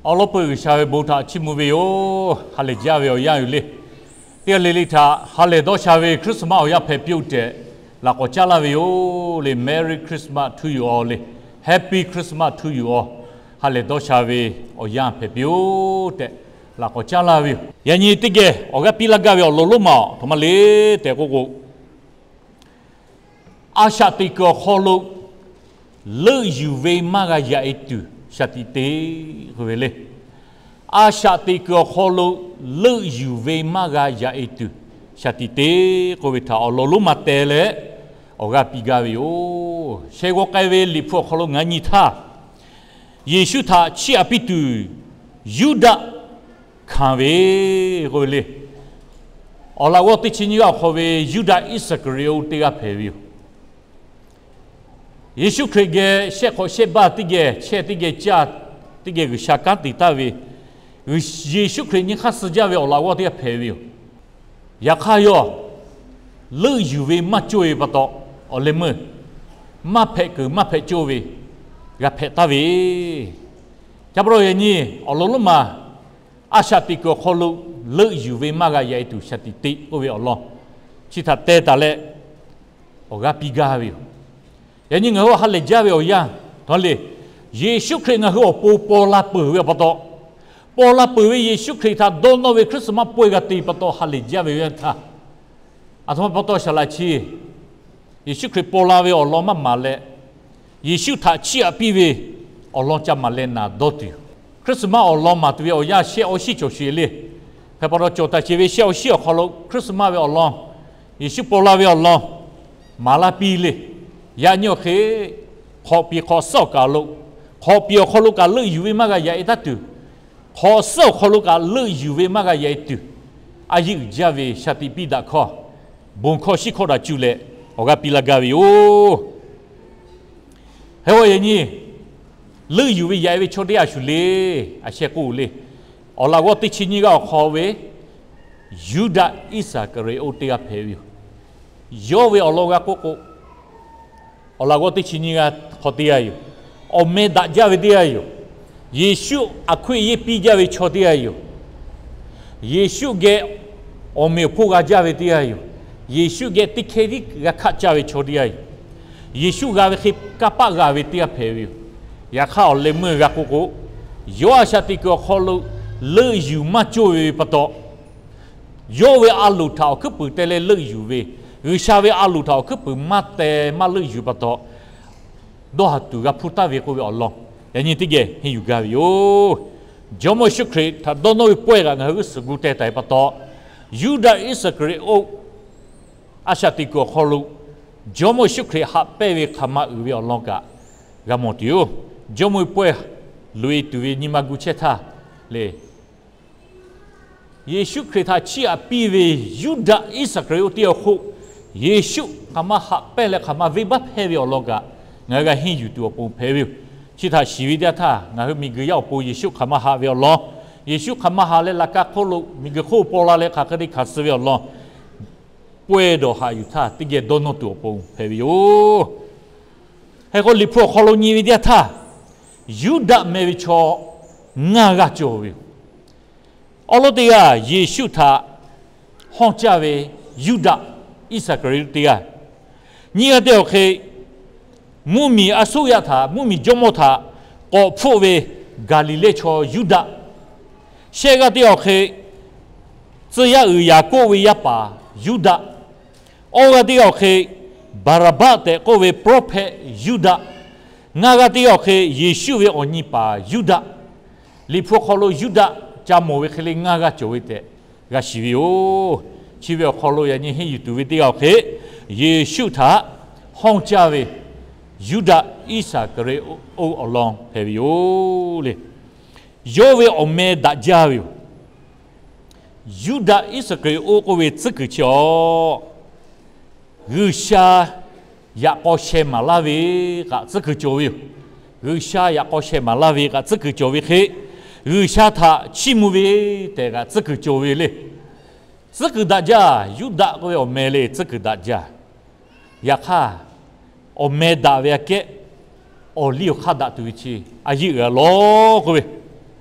Awˬ lawn peuˬ G'uiˬsha ve bon htaꞈ chiˇ mvuh ve yoˬ. Ha lehˬ jaˇ ve awˬ yanˇ yoˬ le. Teˇ g'aˇ le le htaꞈ ha lehˬ dawˇ sha ve Christmas awˬ yanˇ hpehꞈ piˇ-oˆ tehꞈ laꞈ k'awꞈ caˉ laˇ ve yoˬ le. Merry Christmas to you all le. Happy Christmas to you all. Ha lehˬ dawˇ sha ve awˬ yanˇ hpehꞈ piˇ-oˆ tehꞈ laꞈ k'awꞈ caˉ laˇ ve yoˬ. Yaꞈ nyi teˇ geh awˬ g'aˇ piˇ laˇ gaˇ ve awˬ lawn lonˉ ma aˬ htoꞈ ma le tehꞈ k'oˆ k'o, a shaꞈ teꞈ kuiˬ awˬ hk'aw lo leuˆ yuˬ ve maˇ g'a yaꞈ-e tuˬ shaˍ tiꞈ te k'oˆ ve le. A shaꞈ teꞈ kuiˬ awˬ hk'aw lo leuˆ yuˬ ve maˇ g'a yaꞈ-e tuˬ shaˍ tiꞈ te k'oˆ ve htaꞈ awˬ lawn lonˉ ma teh leh awˬ g'aˇ piˇ gaˇ ve yoˬ. Sheh g'aw k'ai ve Liꞈ hpu awˬ hk'aw lo ngaˬ hui nyi htaˇ, Yeˍsuˆ htaꞈ chiˇ aꞈ piˇ tuˬ Yuˇdaꞈ hkanˍ ve k'oˆ ve le. Awˬ laꞈ g'awˇ teˇ chi nyiˇ g'aˇ awˬ hk'aw ve Yuˇdaꞈ Iˉsaˍkaˍriˍoˆ teˇ g'aˇ hpehꞈ ve yoˬ. Yeˍsuˆ Hkriꞈ geh shehˆ hk'awꞈ shehˆ baˇ teˇ geh chehˇ, teˇ geh caˇ, teˇ geh G'uiˬsha kanˉ te taˍ ve, Yeˍsuˆ Hkriꞈ nyi hk'aˇ suh jaˇ ve awˬ laꞈ g'awˇ teˇ g'aˇ hpehꞈ ve yoˬ. Yaꞈ hk'aˇ yawˇ leuˆ yuˬ ve maˇ cawˇ ve pa taw, awˬ leh meuˇ maˇ hpehꞈ kuiˬ maˇ hpehꞈ cawˇ ve g'a hpehꞈ taˍ ve, ca pa taw yaꞈ nyi awˬ lawn lonˉ ma a shaꞈ teꞈ kuiˬ awˬ hk'aw lo leuˆ yuˬ ve maˇ g'a yaꞈ-e tuˬ shaˍ tiꞈ te k'oˆ ve awˬ lawn chi htaꞈ teh taˍ leh awˬ g'aˇ piˇ gaˇ ve yoˬ. Yaꞈ nyi ngaˬ hui ha lehˬ jaˇ ve awˬ yanˇ htaꞈ le, Yeˍsuˆ Hkriꞈ ngaˬ hui awˬ pon paw la peuˬ ve pa taw, paw la peuˬ ve Yeˍsuˆ Hkriꞈ htaꞈ dawˇ nawˇ ve Christmas pawehˇ g'a te pa taw ha lehˬ jaˇ ve awˬ yanˇ htaˇ, aˬ htoꞈ ma pa taw shaˍ laꞈ chi Yeˍsuˆ Hkriꞈ paw la ve awˬ lawn maˇ maˍ leh, Yeˍsuˆ htaꞈ chiˇ aꞈ piˇ ve awˬ lawn ca maˍ leh naˍ dawˇ tuˬ yoˬ. Christmas awˬ lawn maˍ tuˬ ve awˬ yanˇ shehˆ awˬ shinˉ cawˬ sheˍ le. Hk'e pa taw cawˬ taˍ sheˍ ve shehˆ awˬ shinˉ awˬ hk'aw lo Christmas ve awˬ lawn, Yeˍsuˆ paw la ve awˬ lawn maˍ laˇ piˇ le. Yaꞈ nyi awˬ hk'e hk'awꞈ piˍ hk'awꞈ suhˉ awˬ kaˍ lo, hk'awꞈ piˍ awˬ hk'aw lo kaꞈ leuˆ yuˬ ve maˇ g'a yaꞈ-e taˉ tuˬ, hk'awꞈ suhˉ awˬ hk'aw lo kaꞈ leuˆ yuˬ ve maˇ g'a yaꞈ-e tuˬ, a yeˇ uiˍ jaˇ ve shaˍ tiꞈ piˇ daꞈ hkawˇ bon hkawˇ shiˉ hkawˇ daꞈ cuˇ leh awˬ g'aˇ piˇ laˇ gaˇ ve yoˬ. Hk'e k'o yaꞈ nyi leuˆ yuˬ ve yaꞈ-e ve chaw teˇ g'aˇ shuˍ le. A sheh k'oˆ le, awˬ laꞈ g'awˇ teˇ chi nyiˇ g'aˇ awˬ hk'aw ve Yuˇdaꞈ Iˉsaˍkaˍriˍoˆ teˇ g'aˇ hpehꞈ ve yoˬ. Yawˇ ve awˬ lawn g'a k'oˆ k'o, awˬ laꞈ g'awˇ teˇ chi nyiˇ g'aˇ hk'aw teˇ g'aˇ yoˬ. Awˬ meh daꞈ jaˇ ve teˇ g'aˇ yoˬ. Yeˍsuˆ aˬ hkuiˆ yeˇ piˇ jaˇ ve chaw teˇ g'aˇ yoˬ. Yeˍsuˆ geh awˬ meꞈ awˬ hponˇ g'a jaˇ ve teˇ g'aˇ yoˬ. Yeˍsuˆ geh teˇ hkehˇ tiˉ g'a hkaˆ caˇ ve chaw teˇ g'aˇ yoˬ. Yeˍsuˆ g'a ve hk'e kanˇ paˆ g'a ve teˇ g'aˇ hpehꞈ ve yoˬ. Yaꞈ hk'aˇ awˬ leh meuˇ g'a k'oˆ k'o, yawˇ a shaꞈ teꞈ kuiˬ awˬ hk'aw lo leuˆ yuˬ maˇ cawˇ ve pa taw, yawˇ ve a loˍ htaꞈ awˬ hkuiˉ puiˍ teh leh leuˆ yuˬ ve, G'uiˬsha ve a loˍ htaꞈ awˬ hkuiˉ puiˍ maˇ teh maˇ leuˆ yuˬ pa taw, dawˇ haˍ tuˬ g'a hpuˇ taˍ ve k'oˆ ve awˬ lawn yaꞈ nyi teˇ geh henˇ yuˬ gaˇ ve yoˬ. Jawˇmawˇ Yeˍsuˆ Hkriꞈ htaꞈ dawˇ nawˇ ve pawehˇ kaꞈ ngaˬ hui g'uˇ suhˍ gu teh taˍ ve pa taw, Yuˇdaꞈ Iˉsaˍkaˍriˍoˆ a shaꞈ teꞈ kuiˬ awˬ hk'aw lo Jawˇmawˇ Yeˍsuˆ Hkriꞈ haꞈ pehnˇ ve hk'aˬ ma uiˍ ve awˬ lawn kaꞈ g'a mawˬ tuˬ yoˬ. Jawˇmawˇ ve pawehˇ loꞈ-e tuˬ ve nyi ma gu chehˇ htaˇ le, Yeˍsuˆ Hkriꞈ htaꞈ chiˇ aꞈ piˇ ve Yuˇdaꞈ Iˉsaˍkaˍriˍoˆ teˇ g'aˇ hk'oˆ Yeˍsuˆ hk'aˬ ma haꞈ pehnˇ leh hk'aˬ ma venˇbaˆ hpehˇ ve awˬ lawn kaꞈ ngaˬ hui g'a henˇ yuˬ tuˬ awˬ pon hpehꞈ ve yoˬ. Chi htaꞈ shiˍ ve teˇ yanˇ htaˇ, ngaˬ hui miˬguiˬ yaˇ awˬ pon Yeˍsuˆ hk'aˬ ma haꞈ ve awˬ lawn, Yeˍsuˆ hk'aˬ ma haꞈ leh laꞈ ka hk'oˆ lo miˬguiˬ hk'oˆ paw la leh hk'aˬ hk'e te hkanˍ suh ve awˬ lawn, pawehˇ dawˬ haꞈ yuˬ htaˇ teˇ geh dawˇ nawˇ tuˬ awˬ pon hpehꞈ ve yoˬ. Hk'e k'o Liꞈ hpu awˬ hk'aw lo nyi ve teˇ yanˇ htaˇ, Yuˇdaꞈ meh ve chaw ngaˇ g'aˇ cawˬ ve yoˬ. Awˉ lawˉ teˇ g'aˇ Yeˍsuˆ htaꞈ hawˇ caˇ ve Yuˇdaꞈ Iˉsaˍkaˍriˍoˆ teˇ g'aˇ, nyiˇ g'aˇ teˇ g'aˇ awˬ hk'e mvuhˇmiˬ a suˉ yaˇ htaꞈ, mvuhˇmiˬ jawˇmawˇ htaꞈ k'awꞈ hpfuhˆ ve Gaˍliˍlehˇ chaw Yuˇdaꞈ, shehˆ g'aˇ teˇ g'aˇ awˬ hk'e tcuh yaˇ uiˍ Yaˍkoˆ ve yaˇ paˍ Yuˇdaꞈ, awˇ g'aˇ teˇ g'aˇ awˬ hk'e Baˍraˍbaˆ tehꞈ k'oˆ ve prophet Yuˇdaꞈ, ngaˇ g'aˇ teˇ g'aˇ awˬ hk'e Yeˍsuˆ ve awˬ nyi paˍ Yuˇdaꞈ. Liꞈ hpu awˬ hk'aw lo Yuˇdaꞈ ca mawˬ ve hk'e le ngaˇ g'aˇ cawˬ ve tehꞈ g'a shiˍ ve yoˬ. Chi ve awˬ hk'aw lo yaꞈ nyi henˇ yuˬ tuˬ ve teˇ g'aˇ awˬ hk'e Yeˍsuˆ htaꞈ hawˇ caˇ ve Yuˇdaꞈ Iˉsaˍkaˍriˍoˆ awˬ lawn hpehꞈ ve yoˬ le. Yawˇ ve awˬ meh daꞈ jaˇ ve yoˬ. Yuˇdaꞈ Iˉsaˍkaˍriˍoˆ k'oˆ ve tcuhˉ kuiˬ chi awˬ G'uiˬsha yaꞈ k'aw sheh maˍ laˇ ve kaꞈ tcuhˉ kuiˬ cawˬ ve yoˬ. G'uiˬsha yaꞈ k'aw sheh maˍ laˇ ve kaꞈ tcuhˉ kuiˬ cawˬ ve hk'e, G'uiˬsha htaꞈ chiˇ mvuh ve tehꞈ kaꞈ tcuhˉ kuiˬ cawˬ ve le. Tcuhˉ kuiˬ daꞈ jaˇ, Yuˇdaꞈ k'oˆ ve awˬ meh le tcuhˉ kuiˬ daꞈ jaˇ. Yaꞈ hk'aˇ, awˬ meh daꞈ ve aꞈ kehˉ awˬ liˇ awˬ hk'aˇ daꞈ tuˬ ve chi a yeˇ uiˍ a lawˬ k'oˆ ve,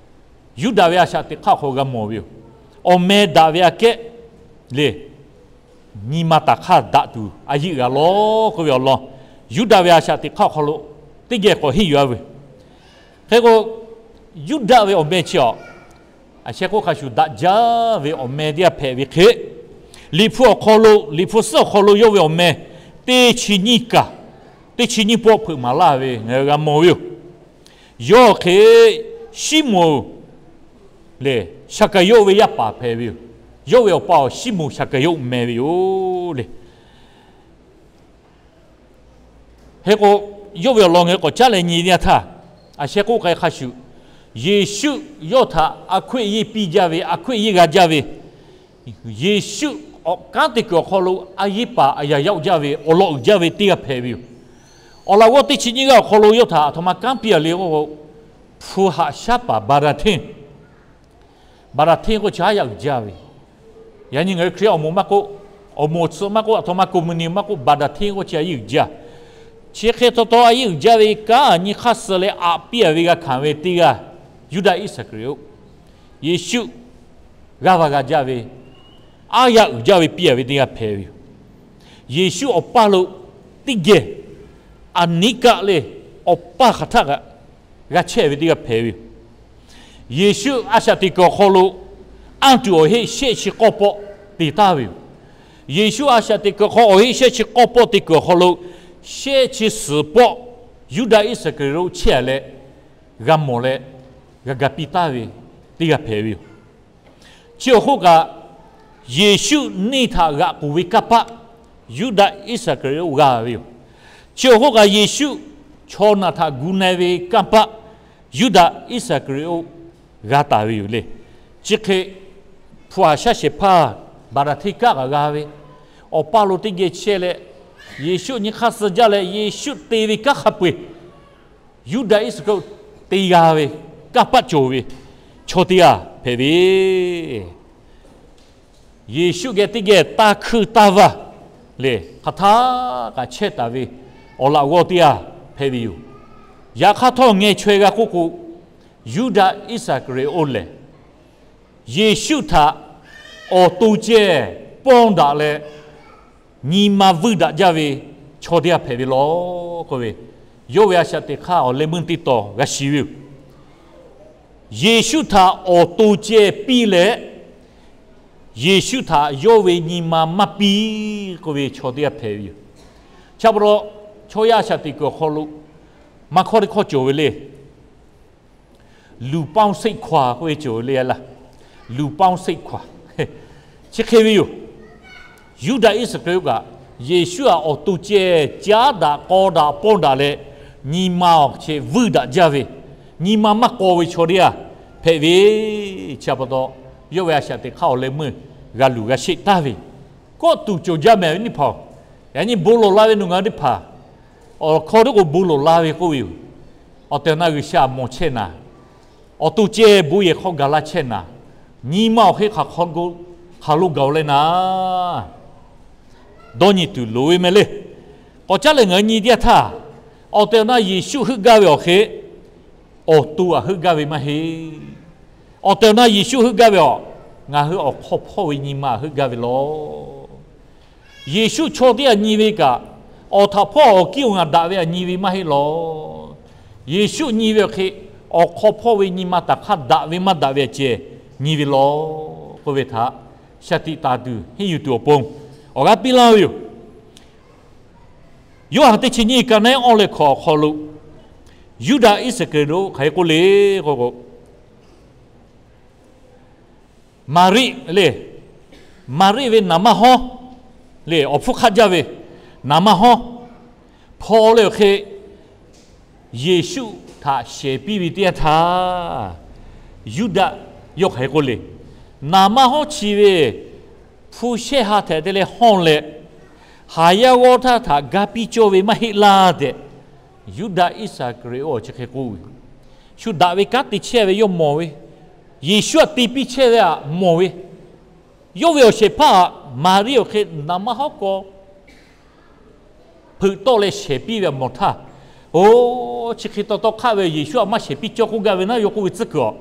Yuˇdaꞈ ve a shaꞈ teꞈ hk'aˇ awˬ hk'aw lo g'a mawˬ ve yoˬ. Awˬ meh daꞈ ve aꞈ kehˉ le, nyi ma taˍ hk'aˇ daꞈ tuˬ a yeˆ g'a lawˬ k'oˆ ve awˬ lawn, Yuˇdaꞈ ve a shaꞈ teꞈ hk'aˇ awˬ hk'aw lo teˇ geh k'awꞈ henˇ yuˬ-a ve. Hk'e k'o, Yuˇdaꞈ ve awˬ meh chi a, a sheh k'oˆ hk'a shuˍ daꞈ jaˇ ve awˬ meh teˇ g'aˇ hpehꞈ ve hk'e, Liꞈ hpu awˬ hk'aw lo, Liꞈ hpu suhˉ awˬ hk'aw lo yawˇ ve awˬ meh teˇ chi nyiˇ kaˬ, teˇ chi nyiˇ pawˆ hpeuꞈ maˍ laˇ ve ngaˬ hui g'a mawˬ ve yoˬ. Yawˇ hk'e Siˉmonˍ lehˬ, Saˍkaˍyawˇ ve yaˇ paˍ hpehꞈ ve yoˬ. Yawˇ ve awˬ pa awˬ Siˉmonˍ Saˍkaˍyawˇ meh ve yoˬ le. Hk'e k'o, yawˇ ve awˬ lawn ngaˬ hui k'awꞈ caˉ leh nyi ve teˇ yanˇ htaˇ, a sheh k'oˆ k'ai hk'a shuˍ, Yeˍsuˆ yawˇ htaꞈ a hkoˆ yeˇ piˇ jaˇ ve, a hkoˆ yeˇ g'a jaˇ ve, Yeˍsuˆ awˬ kanˉ teˇ kuiˬ awˬ hk'aw lo a yeˇ paˍ a yaꞈ yaˇ jaˇ ve, awˬ lawn uiˍ jaˇ ve teˇ g'aˇ hpehꞈ ve yoˬ. Awˬ laꞈ g'awˇ teˇ chi nyiˇ g'aˇ awˬ hk'aw lo yawˇ htaꞈ a htoꞈ ma kanˉ piˇ a le k'o, hpu haꞈ shaˉ paˍ Baˍdaˍhtenˇ, Baˍdaˍhtenˇ k'oˆ chi a yaꞈ uiˍ jaˇ ve. Yaꞈ nyi ngaˬ hui Hkriꞈ awˬ moˍ maˇ k'oˆ, awˬ moˍ awˬ tsuhꞈ maˇ k'oˆ, a htoꞈ ma koˍ miˍ niˍ maˇ k'oˆ, Baˍdaˍhtenˇ k'oˆ chi a yeˇ uiˍ jaˇ. Chi hk'e taw taw a yeˇ uiˍ jaˇ ve kanˉ nyi hk'aˇ suh leh aꞈ piˇ a ve g'a hkanˍ ve teˇ g'aˇ, Yuˇdaꞈ Iˉsaˍkaˍriˍoˆ, Yeˍsuˆ g'aˇ va g'a jaˇ ve, aˉ yaˇ uiˍ jaˇ ve piˇ a ve teˇ g'aˇ hpehꞈ ve yoˬ. Yeˍsuˆ awˬ paˇ lo teˇ geh aˬ niˉ kaˆ leh awˬ paˇ hk'aˬ htaˆ kaꞈ g'a chehˇ ve teˇ g'aˇ hpehꞈ ve yoˬ. Yeˍsuˆ a shaꞈ teꞈ kuiˬ awˬ hk'aw lo anˇ tuˬ awˬ heˆ shehˆ chi k'awˇ pawˆ te taˍ ve yoˬ. Yeˍsuˆ a shaꞈ teꞈ kuiˬ awˬ hk'aw awˬ heˆ shehˆ chi k'awˇ pawˆ te kuiˬ awˬ hk'aw lo, shehˆ chi suhˍ pawˆ Yuˇdaꞈ Iˉsaˍkaˍriˍoˆ chehˇ a leh g'a mawˬ leh g'a ga piˇ taˍ ve teˇ g'aˇ hpehꞈ ve yoˬ. Chi awˬ hk'oˆ kaꞈ, Yeˍsuˆ neˇ htaꞈ g'aꞈ k'oˬ ve kanˇ paˆ Yuˇdaꞈ Iˉsaˍkaˍriˍoˆ g'a ve yoˬ. Chi awˬ hk'oˆ kaꞈ, Yeˍsuˆ chaw naˬ htaꞈ gu na ve kanˇ paˆ Yuˇdaꞈ Iˉsaˍkaˍriˍoˆ g'a taˍ ve yoˬ le. Chi hk'e hpu haꞈ shaˉ shehˍ hpaˇ Baˍdaˍhtenˇ kanˉ kaꞈ g'a ve, awˬ paˇ lo teˇ geh chehˇ leh, Yeˍsuˆ nyi hk'aˇ suh jaˇ leh Yeˍsuˆ te ve kanˉ hk'a peu-eˬ Yuˇdaꞈ Iˉsaˍkaˍriˍoˆ te g'a ve, kanˇ paˆ cawˬ ve chaw teˇ g'aˇ hpehꞈ ve. Yeˍsuˆ geh teˇ geh taˇ hkuiˇ taˇ vaˇ lehˬ, hk'aˬ htaˆ kaꞈ chehˇ taˍ ve awˬ laꞈ g'awˇ teˇ g'aˇ hpehꞈ ve yoˬ. Yaꞈ hk'aˇ htawˇ, ngeh chaweh g'a k'oˆ k'o, Yuˇdaꞈ Iˉsaˍkaˍriˍoˆ lehˬ, Yeˍsuˆ htaꞈ awˬ to ceh pawˇ daꞈ leh nyi ma vuiˇ daꞈ jaˇ ve chaw teˇ g'aˇ hpehꞈ ve law k'oˆ ve, yawˇ ve a shaꞈ teꞈ hk'aˇ awˬ leh meuˇ teˇ taw g'a shiˍ ve yoˬ. Yeˍsuˆ htaꞈ awˬ to ceh piˇ leh, Yeˍsuˆ htaꞈ yawˇ ve nyi ma maˇ piˇ k'oˆ ve chaw teˇ g'aˇ hpehꞈ ve yoˬ. Chi pa taw, chaw yaˇ a shaꞈ teꞈ kuiˬ awˬ hk'aw lo maˇ hkawˇ teˇ hkawˇ cawˬ ve le. Luˍ paoˇ seˆ hkaw-a k'oˆ ve cawˬ ve le laˇ. Luˍ paoˇ seˆ hkaw-a. Chi hk'e ve yoˬ. Yuˇdaꞈ Iˉsaˍkaˍriˍoˆ kaꞈ, Yeˍsuˆ htaꞈ awˬ to ceh caˉ daꞈ k'aw daꞈ pawˇ daꞈ leh, nyi ma awˬ ceh vuiˇ daꞈ jaˇ ve, nyi ma maˇ k'aw ve chaw teˇ g'aˇ hpehꞈ ve. Chi pa taw, yawˇ ve a shaꞈ teꞈ hk'aˇ awˬ leh meuˇ g'a luˬ g'a sheˆ taˍ ve, kawˆ tuˬ cawˬ jaˇ mehˍ ve teˇ hpaˍ-oˬ. Yaꞈ nyi bon lawˬ la ve nawˬ ngaˬ hui teˇ hpaˍ awˬ hk'aw tiˉ k'o bon lawˬ la ve k'oˆ ve yoˬ. Awˬ tehˬ awˬ na G'uiˬsha mawˬ chehˇ naˍ, awˬ to ceh bon yehˬ hk'aw gaˬ la chehˇ naˍ, nyi ma awˬ hk'e hk'aˬ hk'aw hk'aˬ lo gaˬ-oˬ leh naˍ, dawˇ nyi tuˬ loˍ ve meh le. K'awꞈ caˉ leh ngaˬ hui nyi teˇ yanˇ htaˇ, awˬ tehˬ awˬ na Yeˍsuˆ heuˆ gaˇ ve awˬ hk'e awˬ to htaꞈ heuˆ gaˇ ve maˇ heˆ. Awˬ tehˬ awˬ na Yeˍsuˆ heuˆ gaˇ ve awˬ, ngaˬ hui awˬ hk'aw hpawˇ ve nyi ma htaꞈ heuˆ gaˇ ve lawˬ. Yeˍsuˆ chaw teˇ g'aˇ nyi ve kaꞈ, awˬ htaꞈ hpawˇ awˬ kiˉ awˬ ngaˬ daꞈ ve htaꞈ nyi ve maˇ heˆ lawˬ. Yeˍsuˆ nyi ve awˬ hk'e, awˬ hk'aw hpawˇ ve nyi ma taˍ hk'aˇ daꞈ ve maˇ daꞈ ve ceh nyi ve lawˬ k'oˆ ve htaꞈ shaˍ tiꞈ taˍ tuˬ henˇ yuˬ tuˬ awˬ pon awˬ g'aˇ piˇ laˇ ve yoˬ. Yoˇhanˬ teˇ chi nyiˇ ka naˉ iˉ awˇ leh hkawꞈ awˬ hk'aw lo, Yuˇdaꞈ Iˉsaˍkaˍriˍoˆ hk'aˬ hk'e k'oˆ le k'o k'o, Maˍriˆ le, Maˍriˆ ve naˍ manˇ hawˉ le, awˬ hpfuhˇ hk'aˆ jaˇ ve naˍ manˇ hawˉ hpaw leh awˬ hk'e Yeˍsuˆ htaꞈ shehˍ piˇ ve teˇ yanˇ htaˇ, Yuˇdaꞈ yawˇ hk'aˬ hk'e k'oˆ le, naˍ manˇ hawˉ chi ve hpu shehˆ ha htehꞈ te leh hawˇ leh, haˍ yaˇ g'awˇ htaˇ htaꞈ ga piˇ cawˇ ve maˇ heˆ laˇ tehꞈ, Yuˇdaꞈ Iˉsaˍkaˍriˍoˆ chi hk'e k'oˆ ve, shu daꞈ ve kanˉ te chehˇ ve yawˇ mawˬ ve, Yeˍsuˆ htaꞈ te piˇ chehˇ ve htaꞈ mawˬ ve, yawˇ ve awˬ shehˍ hpaˇ Maˍriˆ awˬ hk'e naˍ manˇ hawˉ k'aw hpeuꞈ tawˆ leh shehˍ piˇ ve htaꞈ mawˬ htaˇ, oˇ, chi hk'e taw taw hk'aˆ ve Yeˍsuˆ htaꞈ maˇ shehˍ piˇ cawˇ k'oˆ gaˇ ve naˉ yawˇ k'oˆ ve tcuhˉ kuiˬ awˬ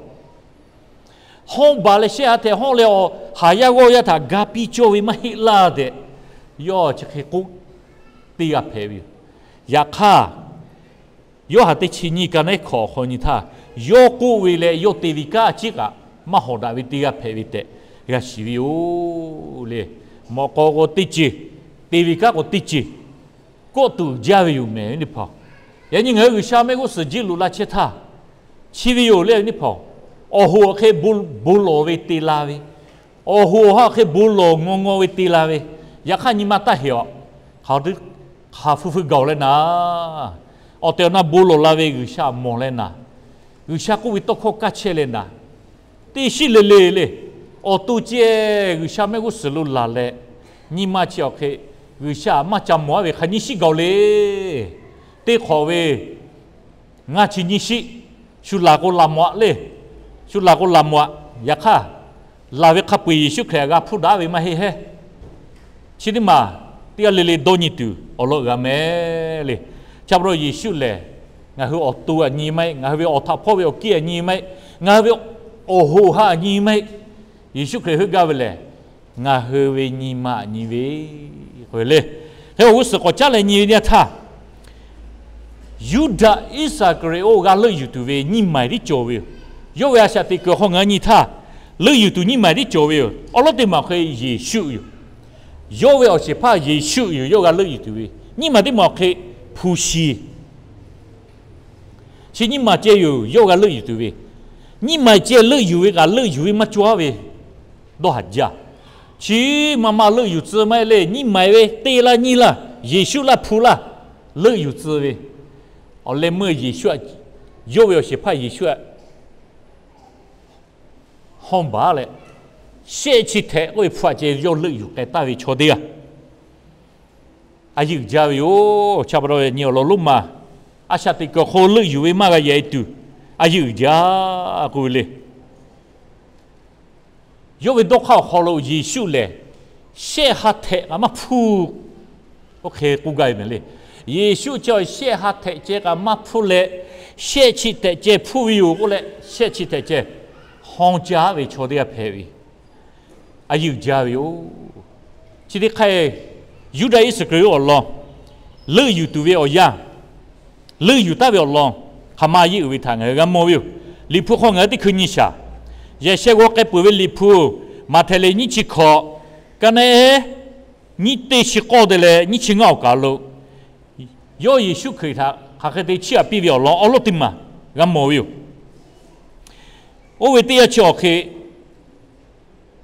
hawˇ baˬ leh shehˆ ha htehꞈ hawˇ leh awˬ haˍ yaˇ g'awˇ yaˇ htaꞈ ga piˇ cawˇ ve maˇ heˆ laˇ tehꞈ, yawˇ chi hk'e k'oˆ teˇ g'aˇ hpehꞈ ve yoˬ. Yaꞈ hk'aˇ, Yoˇhanˬ teˇ chi nyiˇ ka naˉ hkawꞈ awˬ hk'aw nyi htaˇ, yawˇ k'oˆ ve leh yawˇ te ve kanˉ a ciˉ kaꞈ maˇ hawˍ daꞈ ve teˇ g'aˇ hpehꞈ ve tehꞈ g'a shiˍ ve yoˬ le. Mawꞈ k'aw k'o teˇ ceuˬ, te ve kanˉ k'o teˇ ceuˬ, kawˆ tuˬ jaˇ ve yoˬ mehˍ ve teˇ hpaˍ. Yaꞈ nyi ngaˬ hui G'uiˬsha mehˆ g'uˇ suhˍ jiˇ loꞈ la chehˇ htaˇ, chi ve yoˬ le ve teˇ hpaˍ. Awˬ hoꞈ awˬ hk'e bon lawˬ ve te la ve, awˬ hoꞈ awˬ ha awˬ hk'e bon lawˬ ngaw ngaw ve te la ve, yaꞈ hk'aˇ nyi ma taˇ heˍ awˬ, hk'aˬ hk'aˬ hpu hpu gaˬ leh naˍ, awˬ tehˬ awˬ na bon lawˬ la ve G'uiˬsha mawˬ leh naˍ, G'uiˬsha k'oˆ ve tawˇ hkawˇ kaˇ chehˇ leh naˍ, teˇ shiˉ le le le, awˬ to ceh G'uiˬsha mehˆ g'uˇ suhˍ lo laˬ leh, nyi ma chi awˬ hk'e G'uiˬsha maˇ ca mawˬ a ve hk'aˬ nyiˇ shiˉ gaˬ le. Teˇ hk'awꞈ ve ngaˇ chi nyiˇ shiˉ, shu laˬ k'o laˬ mawꞈ aꞈ le. Shu laˬ k'o laˬ mawꞈ aꞈ. Yaꞈ hk'aˇ, laˬ ve hk'a peu-eˬ Yeˍsuˆ Hkriꞈ g'a hpuˇ daꞈ ve maˇ heˆ hehˉ. Chi teˇ maˬ teˇ g'aˇ le le dawˇ nyi tuˬ awˬ lawn g'a mehˍ le. Chi pa taw Yeˍsuˆ lehˬ, ngaˬ hui awˬ to aꞈ nyi maˇ heˆ, ngaˬ hui ve awˬ htaꞈ hpawˇ ve awˬ kiˇ aꞈ nyi maˇ heˆ, ngaˬ hui ve awˬ hoꞈ ha aꞈ nyi maˇ heˆ. Yeˍsuˆ Hkriꞈ heuˆ gaˇ ve lehˬ, ngaˬ hui ve nyi ma aꞈ nyi ve k'oˆ ve le. Hk'e awˬ g'uˇ suhˍ k'awꞈ caˉ leh nyi ve teˇ yanˇ htaˇ, Yuˇdaꞈ Iˉsaˍkaˍriˍoˆ g'a leuˆ yuˬ tuˬ ve nyiˇ maˬ tiˉ cawˬ ve yoˬ. Yawˇ ve a shaꞈ teꞈ kuiˬ awˬ hk'aw ngaˬ hui nyi htaˇ, leuˆ yuˬ tuˬ nyiˇ maˬ tiˉ cawˬ ve yoˬ. Awˬ lawn teˇ maˬ awˬ hk'e Yeˍsuˆ yoˬ. Yawˇ ve awˬ shehˍ hpaˇ Yeˍsuˆ yoˬ, yawˇ g'a leuˆ yuˬ tuˬ ve. Nyiˇ maˬ teˇ maˬ awˬ hk'e hpu shi, chi nyiˇ maˬ ceh yoˬ yawˇ g'a leuˆ yuˬ tuˬ ve. Nyiˇ maˬ ceh leuˆ yuˬ ve kaꞈ leuˆ yuˬ ve maˇ cawˇ ve dawˇ haˍ jaˇ. Chi maˇ maˇ leuˆ yuˬ tcuh maˇ heˆ le, nyiˇ maˬ ve teˇ laˇ nyiˇ laˇ, Yeˍsuˆ laˇ hpu laˇ, leuˆ yuˬ tcuh ve. Awˬ leh meuˇ Yeˍsuˆ, yawˇ ve awˬ shehˍ hpaˇ Yeˍsuˆ aꞈ hawˇ baˬ leh, shehˆ chi htehꞈ k'oˆ ve hpu aꞈ ceh yawˇ leuˆ yuˬ k'ai taˍ ve chaw teˇ g'aˇ a yeˇ uiˍ jaˇ ve yoˬ. Chi pa taw nyi awˬ lawn lonˉ ma, a shaꞈ teꞈ kuiˬ awˬ hk'aw leuˆ yuˬ ve maˇ g'a yehˬ tuˬ a yeˇ uiˍ jaˇ k'oˆ ve le. Yawˇ ve dawˇ hk'aˇ awˬ hk'aw lo Yeˍsuˆ lehˬ, shehˆ ha htehꞈ kaꞈ maˇ hpuˇ, oˇ hk'e k'oˆ gaˇ ve mehˍ le. Yeˍsuˆ chi shehˆ ha htehꞈ ceh kaꞈ maˇ hpuˇ leh, shehˆ chi htehꞈ ceh hpuˇ ve yoˬ k'oˆ leh, shehˆ chi htehꞈ ceh hawˇ caˇ ve chaw teˇ g'aˇ hpehꞈ ve, a yeˇ uiˍ jaˇ ve yoˬ. Chi teˇ hk'aˇ, Yuˇdaꞈ Iˉsaˍkaˍriˍoˆ awˬ lawn leuˆ yuˬ tuˬ ve awˬ yanˇ, leuˆ yuˬ taˍ ve awˬ lawn hk'aˬ ma a yeˇ uiˍ ve htaꞈ ngaˬ hui g'a mawˬ ve yoˬ. Liꞈ hpu hk'aw ngaˬ hui teˇ hkui nyi shaˍ. Yaꞈ sheh g'aw k'ai peuˬ ve Liꞈ hpu, Maꞈhtehˍ lehˬ nyiˇ chi hkawꞈ, ka naˆ ehˉ nyiˇ teˇ chi k'awˇ te leh nyiˇ chi ngaˇ awˬ kaˍ lo, yawˇ Yeˍsuˆ Hkriꞈ htaꞈ hk'aˬ hk'e te chiˇ aꞈ piˇ ve awˬ lawn awˬ lawn teˇ maˬ g'a mawˬ ve yoˬ. Oˇ ve teˇ yanˇ chi awˬ hk'e,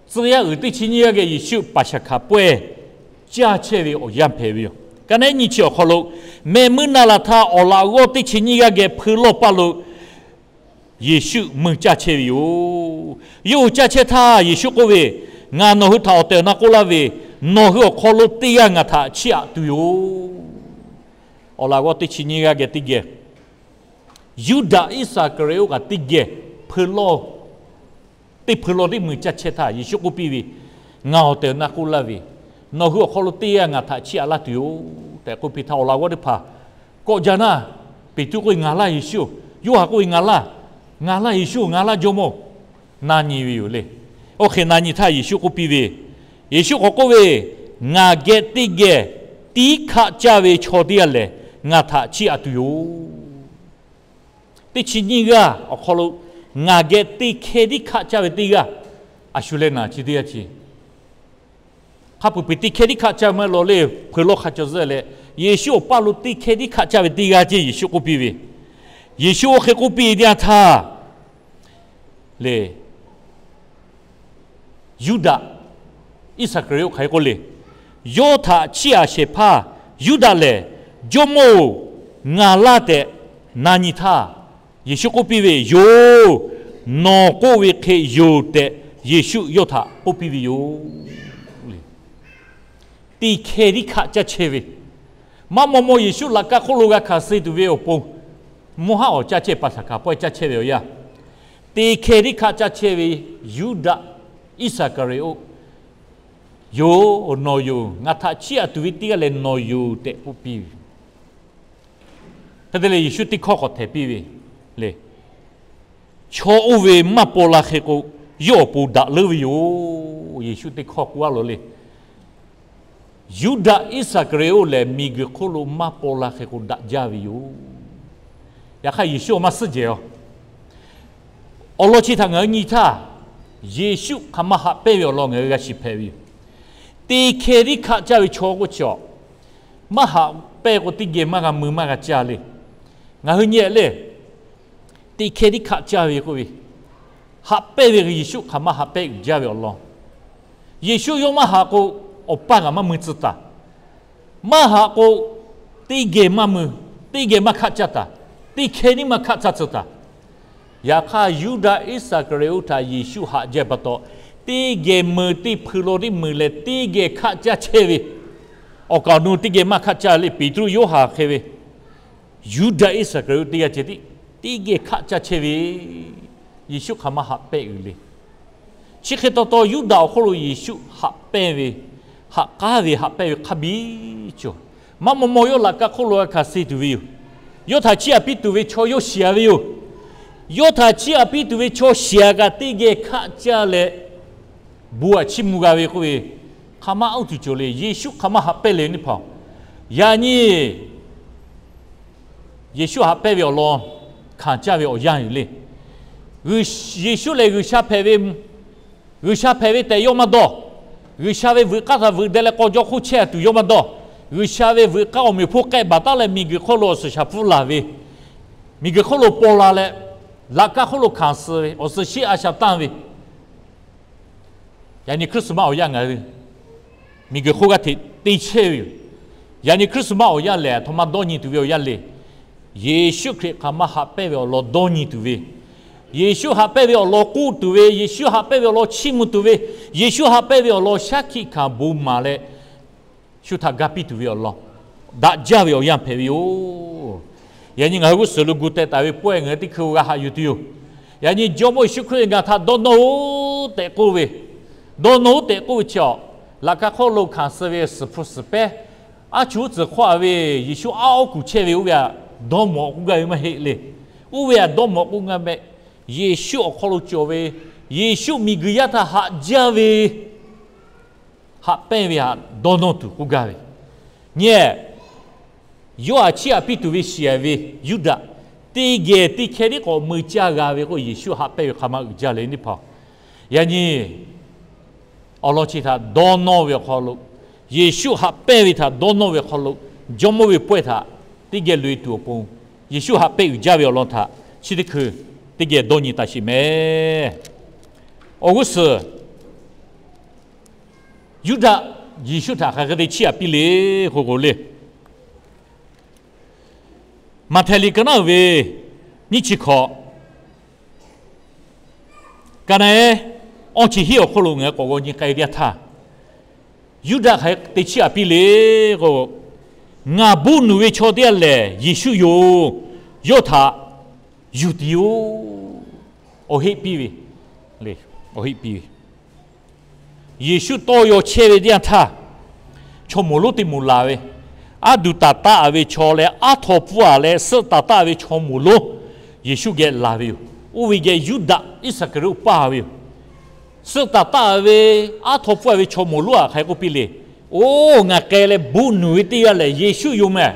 tcuh yaˇ uiˍ teˇ chi nyiˇ g'aˇ geh Yeˍsuˆ Paˍsaˍhkaˍ pawehˇ caˇ chehˇ ve awˬ yanˇ hpehꞈ ve yoˬ. Ka naˆ ehˉ nyiˇ chi awˬ hk'aw lo, mehˆ muiˉ naˆ la htaˇ awˬ laꞈ g'awˇ teˇ chi nyiˇ g'aˇ geh hpeu lawˇ paˇ lo Yeˍsuˆ mui caˇ chehˇ ve yoˬ. Yawˇ hui caˇ chehˇ htaˇ Yeˍsuˆ k'oˆ ve, Ngaˬ nawˬ hui htaꞈ awˬ tehˬ awˬ na k'oˆ laˇ ve, nawˬ hui awˬ hk'aw lo teˇ g'aˇ ngaˬ htaꞈ chiˇ aꞈ tuˬ yoˬ. Awˬ laꞈ g'awˇ teˇ chi nyiˇ g'aˇ geh teˇ geh, Yuˇdaꞈ Iˉsaˍkaˍriˍoˆ kaꞈ teˇ geh hpeu lawˇ, teˇ hpeu lawˇ teˇ mui caˇ chehˇ htaˇ Yeˍsuˆ k'oˆ piˇ ve, Ngaˬ awˬ tehˬ awˬ na k'oˆ laˇ ve, nawˬ hui awˬ hk'aw lo teˇ g'aˇ ngaˬ htaꞈ chiˇ aꞈ laˇ tuˬ yoˬ tehꞈ k'oˆ piˇ htaˇ, awˬ laꞈ g'awˇ teˇ hpaˍ kawˆ jaˇ naˇ, Peˍtruˆ k'oˆ ve, Ngaˬ laˇ Yeˍsuˆ. Yoˇhanˬ k'oˆ ve, Ngaˬ laˇ. Ngaˬ laˇ Yeˍsuˆ, ngaˬ laˇ Jawˇmawˇ. Na nyi ve yoˬ le. Oˇ hk'e na nyi htaˇ Yeˍsuˆ k'oˆ piˇ ve, Yeˍsuˆ k'awꞈ k'oˆ ve, Ngaˬ geh teˇ geh tiˉ hkaˆ caˇ ve chaw teˇ g'aˇ lehˬ, ngaˬ htaꞈ chiˇ aꞈ tuˬ yoˬ. Teˇ chi nyiˇ g'aˇ awˬ hk'aw lo ngaˬ geh teˇ hkehˇ tiˉ hkaˆ caˇ ve teˇ g'aˇ, a shu leh naˬ chi teˇ g'aˇ ce. Hk'a peu-eˬ teˇ hkehˇ tiˉ hkaˆ caˇ ve maˇ heˆ law le, hpeu lawˇ hk'a caw zuhˆ leh, Yeˍsuˆ awˬ paˇ lo teˇ hkehˇ tiˉ hkaˆ caˇ ve teˇ g'aˇ ce Yeˍsuˆ k'oˆ piˇ ve. Yeˍsuˆ oˇ hk'e k'oˆ piˇ ve teˇ yanˇ htaˇ le, Yuˇdaꞈ Iˉsaˍkaˍriˍoˆ hk'aˬ hk'e k'oˆ le, yawˇ htaꞈ chiˇ aꞈ shehˍ hpaˇ Yuˇdaꞈ lehˬ, Jawˇmawˇ-oˬ, ngaˬ laˇ tehꞈ na nyi htaˇ, Yeˍsuˆ k'oˆ piˇ ve, Yoˬ, nawˬ k'oˆ ve hk'e yoˬ tehꞈ Yeˍsuˆ yawˇ htaꞈ k'oˆ piˇ ve yoˬ. Teˇ hkehˇ tiˉ hkaˆ caˇ chehˇ ve, maˇ maw maw Yeˍsuˆ laꞈ ka hk'oˆ lo g'a hkanˍ suh tuˬ ve awˬ pon, mvuhˇ haˉ awˬ caˇ chehˇ Paˍsaˍhkaˍ pawehˇ caˇ chehˇ ve awˬ yanˇ, teˇ hkehˇ tiˉ hkaˆ caˇ chehˇ ve Yuˇdaꞈ Iˉsaˍkaˍriˍoˆ, Yoˬ, nawˬ yoˬ, ngaˬ htaꞈ chiˇ aꞈ tuˬ ve teˇ g'aˇ lehˬ nawˬ yoˬ tehꞈ k'oˆ piˇ ve. Hk'e te leh Yeˍsuˆ teˇ hkawˇ k'awꞈ htehꞈ piˇ ve le, Chaw oˇ ve maˇ paw la hk'e k'o, yawˇ awˬ pon daꞈ leuˉ ve yoˬ. Yeˍsuˆ teˇ hkawˇ k'oˆ a law le. Yuˇdaꞈ Iˉsaˍkaˍriˍoˆ lehˬ, miˬguiˬ hk'oˆ lo maˇ paw la hk'e k'o daꞈ jaˇ ve yoˬ. Yaꞈ hk'aˇ, Yeˍsuˆ maˇ suhˉ jehˬ a. Awˬ lawn chi htaꞈ ngaˬ hui nyi htaˇ, Yeˍsuˆ hk'aˬ ma haꞈ pehnˇ ve awˬ lawn ngaˬ hui g'a shiˍ hpehꞈ ve yoˬ. Teˇ hkeh tiˉ hkaˆ caˇ ve chaw k'oˆ chi a, maˇ haꞈ pehnˇ k'o, teˇ geh maˇ g'a mui maˇ g'a caˇ le. Ngaˬ hui nyi le, teˇ hkeh tiˉ hkaˆ caˇ ve k'oˆ ve, haꞈ pehnˇ ve Yeˍsuˆ hk'aˬ ma haꞈ pehnˇ uiˍ jaˇ ve awˬ lawn. Yeˍsuˆ yawˇ maˇ haꞈ k'o, Awˬ pa kaꞈ maˇ mui tcuh taˍ. Maˇ haꞈ k'o, teˇ geh maˇ mui, teˇ geh maˇ hkaˆ caˇ taˍ. Teˇ hkeh tiˉ maˇ hkaˆ caˇ tcuh taˍ. Yaꞈ hk'aˇ, Yuˇdaꞈ Iˉsaˍkaˍriˍoˆ htaꞈ Yeˍsuˆ haꞈ jaˇ pa taw, teˇ geh mui, teˇ hpui lo tiˉ mui leh teˇ geh hkaˆ caˇ chehˇ ve, awˬ kaˍ awˬ nu teˇ geh maˇ hkaˆ caˇ le. Peˍtruˆ, Yoˇhanˬ hk'e ve, Yuˇdaꞈ Iˉsaˍkaˍriˍoˆ teˇ g'aˇ ceh tiˉ teˇ geh hkaˆ caˇ chehˇ ve, Yeˍsuˆ hk'aˬ ma haꞈ pehnˇ uiˍ le. Chi hk'e taw taw, Yuˇdaꞈ awˬ hk'oˆ lo Yeˍsuˆ haꞈ pehnˇ ve, haꞈ k'aˉ ve, haꞈ pehnˇ ve hk'a biˇ cawˬ. Maˇ maw maw yawˇ laꞈ ka hk'oˆ lo g'a hkanˍ suh tuˬ ve yoˬ. Yawˇ htaꞈ chiˇ aꞈ piˇ tuˬ ve chaw yawˇ shiˍ a ve yoˬ. Yawˇ htaꞈ chiˇ aꞈ piˇ tuˬ ve chaw shiˍ a kaꞈ, teˇ geh hkaˆ caˇ leh bon aꞈ chiˇ mvuh g'a ve k'oˆ ve, hk'aˬ ma uˉ tuˬ cawˬ le. Yeˍsuˆ hk'aˬ ma haꞈ pehnˇ le teˇ hpaˍ, yaꞈ nyi Yeˍsuˆ haꞈ pehnˇ ve awˬ lawn hkanˍ caˇ ve awˬ yanˇ yoˬ le. Yeˍsuˆ lehˬ G'uiˬsha hpehꞈ ve, G'uiˬsha hpehꞈ ve tehꞈ yawˇ maˇ dawˇ. G'uiˬsha ve vuiˬ k'aˇ htaꞈ vuiˬ deh leh k'aw jawˇ hk'oˆ chehˇ tuˬ yawˇ maˇ dawˇ. G'uiˬsha ve vuiˬ k'aˇ awˬ meꞈ awˬ hponˇ k'ehˆ baˬ taˉ leh miˬguiˬ hk'oˆ lo awˬ suhˍ shaˍ hpfuhˇ laˬ ve, miˬguiˬ hk'oˆ lo paw la leh, laꞈ ka hk'oˆ lo hkanˍ suh ve, awˬ suhˍ sheˉ a shaꞈ tanˇ ve, yaꞈ nyi Christmas awˬ yanˇ ngaˬ hui miˬguiˬ hk'oˆ g'aˇ hteꞈ te chehˇ ve yoˬ. Yaꞈ nyi Christmas awˬ yanˇ lehˬ, aˬ htoꞈ ma dawˇ nyi tuˬ ve awˬ yanˇ le. Yeˍsuˆ Hkriꞈ hk'aˬ ma haꞈ pehnˇ ve awˬ lawn dawˇ nyi tuˬ ve, Yeˍsuˆ haꞈ pehnˇ ve awˬ lawn k'oˆ tuˬ ve, Yeˍsuˆ haꞈ pehnˇ ve awˬ lawn chiˇ mvuh tuˬ ve, Yeˍsuˆ haꞈ pehnˇ ve awˬ lawn shaˉ hkiˆ hkanˍ bon maˍ leh, shu htaꞈ ga piˇ tuˬ ve awˬ lawn daꞈ jaˇ ve awˬ yanˇ hpehꞈ ve yoˬ. Yaꞈ nyi ngaˬ hui g'uˇ suhˍ lo gu teh taˍ ve pawehˇ ngaˬ hui teˇ hkui g'a haꞈ yuˬ tuˬ yoˬ. Yaꞈ nyi Jawˇmawˇ Yeˍsuˆ Hkriꞈ ngaˬ htaꞈ dawˇ nawˇ-oˬ tehꞈ k'oˆ ve, dawˇ nawˇ-oˬ tehꞈ k'oˆ ve chi a, laꞈ ka hk'oˆ lo hkanˍ suh ve suhˍ hpu suhˍ pehˉ, aˉ chuˇ tcuhˍ hk'awˇ a ve, Yeˍsuˆ aˉ oˉ kuˬ chehˇ ve oˇ ve htaꞈ dawˇ mawˬ k'oˆ gaˇ ve maˇ heˆ le. Oˇ ve htaꞈ dawˇ mawˬ k'oˆ gaˇ meh. Yeˍsuˆ awˬ hk'aw lo cawˬ ve, Yeˍsuˆ miˬguiˬ yaˇ htaꞈ haꞈ jaˇ ve, haꞈ pehnˇ ve htaꞈ dawˇ nawˇ tuˬ k'oˆ gaˇ ve. Nyi, yawˇ htaꞈ chiˇ aꞈ piˇ tuˬ ve shiˍ ve Yuˇdaꞈ, teˇ geh teˇ hkeh tiˉ k'awꞈ mui caˇ g'a ve k'o, Yeˍsuˆ haꞈ pehnˇ ve hk'aˬ ma uiˍ jaˇ le teˇ hpaˍ. Yaꞈ nyi awˬ lawn chi htaꞈ dawˇ nawˇ ve awˬ hk'aw lo, Yeˍsuˆ haꞈ pehnˇ ve htaꞈ dawˇ nawˇ ve awˬ hk'aw lo, Jawˇmawˇ ve pawehˇ htaꞈ teˇ geh loꞈ-e tuˬ awˬ pon, Yeˍsuˆ haꞈ pehnˇ uiˍ jaˇ ve awˬ lawn htaꞈ chi teˇ hkui teˇ geh dawˇ nyi taˍ sheˍ meh. Awˬ g'uˇ suhˍ, Yuˇdaꞈ Yeˍsuˆ htaꞈ hk'aˬ hk'e te chiˇ aꞈ piˇ le k'o k'o le, Maꞈhtehˍ liꞈ ka naˉ uiˍ ve nyiˇ chi hkawꞈ, ka naˉ ehˉ awˇ chi hiˉ awˬ hk'oˆ lo ngaˬ hui k'awꞈ g'aw nyi k'ai teˇ yanˇ htaˇ, Yuˇdaꞈ hk'aˬ hk'e te chiˇ aꞈ piˇ le k'o, Ngaˬ boˆ nuˬ ve chaw teˇ g'aˇ lehˬ Yeˍsuˆ yoˬ. Yawˇ htaꞈ yuˬ tiˍ-oˬ. Awˬ heˆ piˇ ve, awˬ heˆ piˇ ve, Yeˍsuˆ tawˇ yaw chehˇ ve teˇ yanˇ htaˇ, chaw mawˬ lonˉ teˇ moˍ laˬ ve, aˉ duˬ taˍ taˆ ve chaw leh aˉ htaw pfuhˇ-a leh suhˆ taˍ taˆ ve chaw mawˬ lonˉ Yeˍsuˆ geh laˬ ve yoˬ. Oˇ ve geh Yuˇdaꞈ Iˉsaˍkaˍriˍoˆ paˇ ve yoˬ. Suhˆ taˍ taˆ ve, aˉ htaw pfuhˇ-a ve chaw mawˬ lonˉ-a hk'aˬ hk'e k'oˆ piˇ le. Oˇ, ngaˬ k'ai leh boˆ nuˬ ve teˇ g'aˇ lehˬ Yeˍsuˆ yoˬ meh.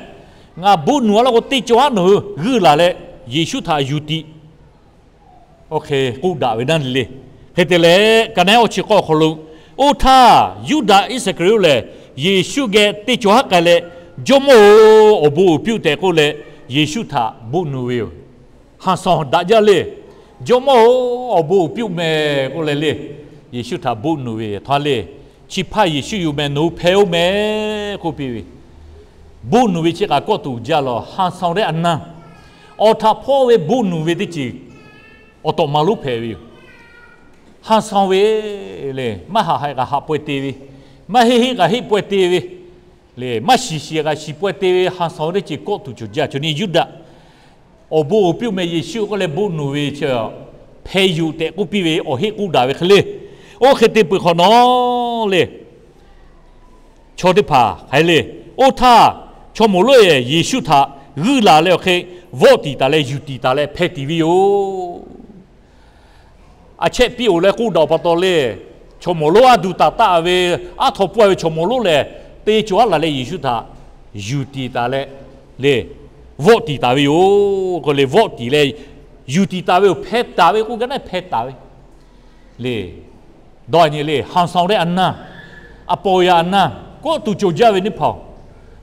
Ngaˬ boˆ nuˬ-a laˇ k'o, teˇ cawˬ haˉ nawˬ hui g'uiˇ laˬ leh Yeˍsuˆ htaꞈ yuˬ tiꞈ. Oˇ hk'e k'oˆ daꞈ ve naˉ le. Hk'e te leh, ka naˉ ehˉ awˇ chi k'awˇ awˬ hk'aw lo, oˇ htaˇ Yuˇdaꞈ Iˉsaˍkaˍriˍoˆ lehˬ Yeˍsuˆ geh teˇ cawˬ haˉ k'ai leh, Jawˇmawˇ-oˬ, awˬ bon uiˍ piˇ-oˆ tehꞈ k'oˆ leh, Yeˍsuˆ htaꞈ boˆ nuˬ ve yoˬ. Haˍ sanˍ daꞈ jaˇ le. Jawˇmawˇ-oˬ, awˬ bon uiˍ piˇ-oˆ meh k'oˆ leh le, Yeˍsuˆ htaꞈ boˆ nuˬ ve htaꞈ le, Chi hpaˇ Yeˍsuˆ yoˬ meh, nawˬ hui hpehˇ-oˆ meh k'oˆ piˇ ve. Boˆ nuˬ ve chi kaꞈ kawˆ tuˬ jaˇ lawˬ. Haˍ sanˍ teˇ a naˇ, awˬ htaꞈ hpawˇ ve boˆ nuˬ ve teˇ ceuˬ awˬ tawꞈ ma lonˉ hpehꞈ ve yoˬ. Haˍ sanˍ ve le, maˇ haꞈ haꞈ kaꞈ haꞈ paweh te ve, maˇ heˆ heˆ kaꞈ heˆ paweh te ve le, maˇ shiˍ shiˍ kaꞈ shiˍ paweh te ve, haˍ sanˍ ve teˇ ceuˬ kawˆ tuˬ cawˬ jaˇ. Chaw nyi Yuˇdaꞈ awˬ bon uiˍ piˇ-oˆ meh Yeˍsuˆ k'oˆ leh boˆ nuˬ ve chi, hpehꞈ yuˬ tehꞈ k'oˆ piˇ ve awˬ heˆ k'oˆ daꞈ ve hk'e le. Oˇ hk'e te peuˬ hk'awꞈ nawˉ le, chaw teˇ hpaˍ hk'aˬ hk'e le. Oˇ htaˇ chaw mawˬ lonˉ-ehˍ Yeˍsuˆ htaꞈ g'uiˇ laˬ leh awˬ hk'e vawˆ tiˍ taˍ leh yuˬ tiˍ taˍ leh hpehꞈ tiˍ ve yoˬ. a chehˇ piˇ-oˬ leh k'oˆ daꞈ pa taw le, chaw mawˬ lonˉ aˉ duˬ taˍ taˆ ve, aˉ htaw pawehˇ ve chaw mawˬ lonˉ lehˬ, te cawˬ aˉ laˬ leh Yeˍsuˆ htaꞈ yuˬ tiˍ taˍ leh le, vawˆ tiˍ taˍ ve yoˬ. K'o le vawˆ tiˍ leh yuˬ tiˍ taˍ ve yoˬ. Hpeh taˍ ve k'oˆ gaˇ naˆ hpeh taˍ ve le. Dawˇ nyi le, ဟန်ဆောင်တဲ့ အနံ့, အပေါ်ယံ အနံ့, kawˆ tuˬ cawˬ jaˇ ve teˇ hpaˍ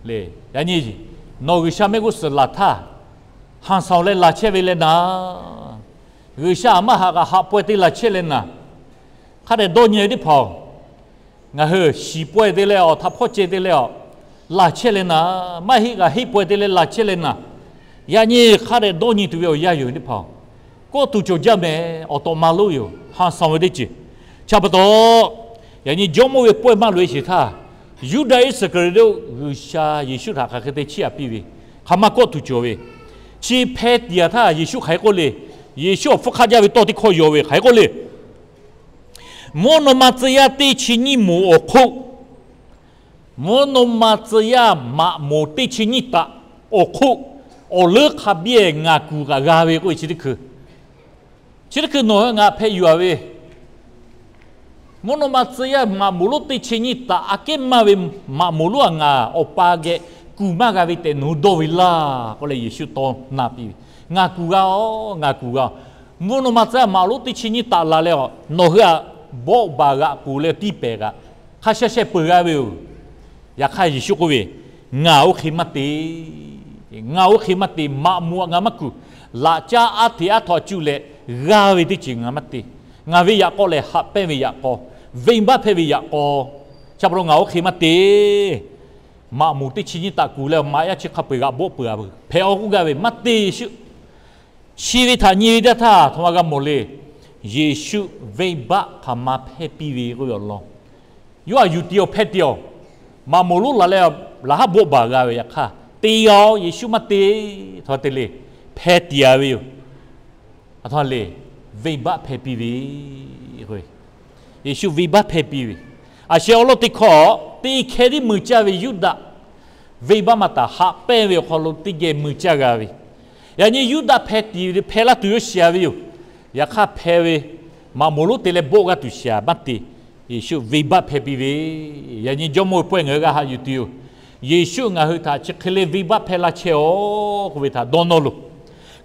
le. Yaꞈ nyi nawˬ G'uiˬsha mehˆ g'uˇ suhˍ laˬ htaˇ, ဟန်ဆောင် leh laˬ chehˇ ve leh naˍ, G'uiˬsha aˬ maˇ haꞈ kaꞈ haꞈ pawehˇ te laˬ chehˇ leh naˍ, hk'a dehꞈ dawˇ nyi ve teˇ hpaˍ-oˬ, ngaˬ hui shiˍ pawehˇ te leh awˬ htaꞈ hpawˇ ceh te leh awˬ laˬ chehˇ leh naˍ, maˇ heˆ kaꞈ heˆ pawehˇ te leh laˬ chehˇ leh naˍ, yaꞈ nyi hk'a dehꞈ dawˇ nyi tuˬ ve awˬ yanˇ yoˬ teˇ hpaˍ-oˬ, kawˆ tuˬ cawˬ jaˇ mehˍ. Awˬ tawꞈ ma lonˉ yoˬ. ဟန်ဆောင် ve teˇ ceuˬ. Chi pa taw, yaꞈ nyi Jawˇmawˇ ve pawehˇ maˇ loꞈ-e sheˍ htaˇ, Yuˇdaꞈ Iˉsaˍkaˍriˍoˆ G'uiˬsha Yeˍsuˆ htaꞈ hk'aˬ hk'e te chiˇ aꞈ piˇ ve, hk'aˬ ma kawˆ tuˬ cawˬ ve, chi hpeh tiˍ-a htaˇ Yeˍsuˆ hk'aˬ hk'e k'oˆ le. Yeˍsuˆ awˬ hpfuhˇ hk'aˆ jaˇ ve tawˇ teˇ hkawˇ yaw ve hk'aˬ hk'e k'oˆ le, mvuhˇ naw ma tcuh yaˇ teˇ chi nyiˇ moˍ awˬ hk'oˆ, mvuhˇ naw ma tcuh yaˇ maꞈ moˍ teˇ chi nyiˇ taꞈ awˬ hk'oˆ, awˬ leuˉ hk'a biˇ-ehˍ ngaˬ kuˬ kaꞈ g'a ve k'oˆ ve chi teˇ hkui, chi teˇ hkui nawˬ hui ngaˬ hpeh yuˬ-a ve, mvuhˇ naw ma tcuh yaˇ maꞈ moˍ lonˉ teˇ chi nyiˇ taꞈ aꞈ kehˉ maˇ ve maꞈ moˍ lonˉ-a ngaˬ Awˬ pa geh kuˬ maˇ g'a ve tehꞈ nawˬ hui dawˇ ve laˇ k'oˆ leh Yeˍsuˆ tawˇ na piˇ ve, ngaˬ kuˬ g'a-oˬ, ngaˬ kuˬ g'a. Mvuhˇ naw ma tcuh yaˇ maꞈ moˍ lonˉ teˇ chi nyiˇ taꞈ la leh, nawˬ hui-a bawˆ baˬ g'aꞈ k'oˍ leh tiˇ pehˍ kaꞈ hk'a sha sheh peuˬ g'a ve yoˬ. Yaꞈ hk'aˇ Yeˍsuˆ k'oˆ ve, ngaˬ oˇ hk'e maˇ te, ngaˬ oˇ hk'e maˇ te, maꞈ moˍ-a ngaˬ maˇ kuˬ, laꞈ caˉ aˉ hteꞈ aˉ htaw cuˇ leh g'aˇ ve teˇ ceuˬ ngaˬ maˇ te, ngaˬ ve yaꞈ k'aw lehˬ haꞈ pehnˇ ve yaꞈ k'aw, venˇbaˆ hpehˇ ve yaꞈ k'aw, chi pa taw ngaˬ oˇ hk'e maˇ te. Maꞈ moˍ teˇ chi nyiˇ taꞈ kuˬ leh maꞈ yaˇ chi hk'a peu-eˬ g'aꞈ bawˆ peuˬ-a ve hpehꞈ-aw k'oˆ gaˇ ve maˇ te Yeˍsuˆ. Chi ve htaꞈ nyi ve teˇ htaˇ, aˬ htoꞈ ma g'a mawˬ le. Yeˍsuˆ venˇbaˆ hk'aˬ ma hpehˇ piˇ ve k'oˆ ve awˬ lawn, yawˇ htaꞈ yuˬ tiˍ-awˬ hpehˇ tiˍ-awˬ, maꞈ moˍ lonˉ laˬ leh laˬ haˉ bawˆ baˬ g'a ve yaꞈ hk'aˇ te g'a-oˬ, Yeˍsuˆ maˇ te. Aˬ htoꞈ ma te le, hpehˇ tiˍ-a ve yoˬ. Aˬ htoꞈ ma le, venˇbaˆ hpehˇ piˇ ve. Yeˍsuˆ venˇbaˆ hpehˇ piˇ ve. Aˬ sheh awˉ lawˉ teˇ hkawˇ teˇ hkeh tiˉ mui caˇ ve Yuˇdaꞈ, venˇbaˆ maˇ taˍ haꞈ pehnˇ ve awˬ hk'aw lo teˇ geh mui caˇ g'a ve. Yaꞈ nyi Yuˇdaꞈ hpehˇ tiˍ ve hpehˇ laˇ tuˬ yawˇ shiˍ-a ve yoˬ. Yaꞈ hk'aˇ hpehˇ ve maꞈ moˍ lonˉ te leh bawˆ g'a tuˬ shiˍ-a maˇ te. Yeˍsuˆ venˇbaˆ hpehˇ piˇ ve. Yaꞈ nyi Jawˇmawˇ ve pawehˇ ngaˬ hui g'a haꞈ yuˬ tuˬ yoˬ. Yeˍsuˆ ngaˬ hui htaꞈ chi hk'e le venˇbaˆ hpehˇ laˇ chehˇ-oˬ k'oˆ ve htaꞈ dawˇ nawˇ loˬ.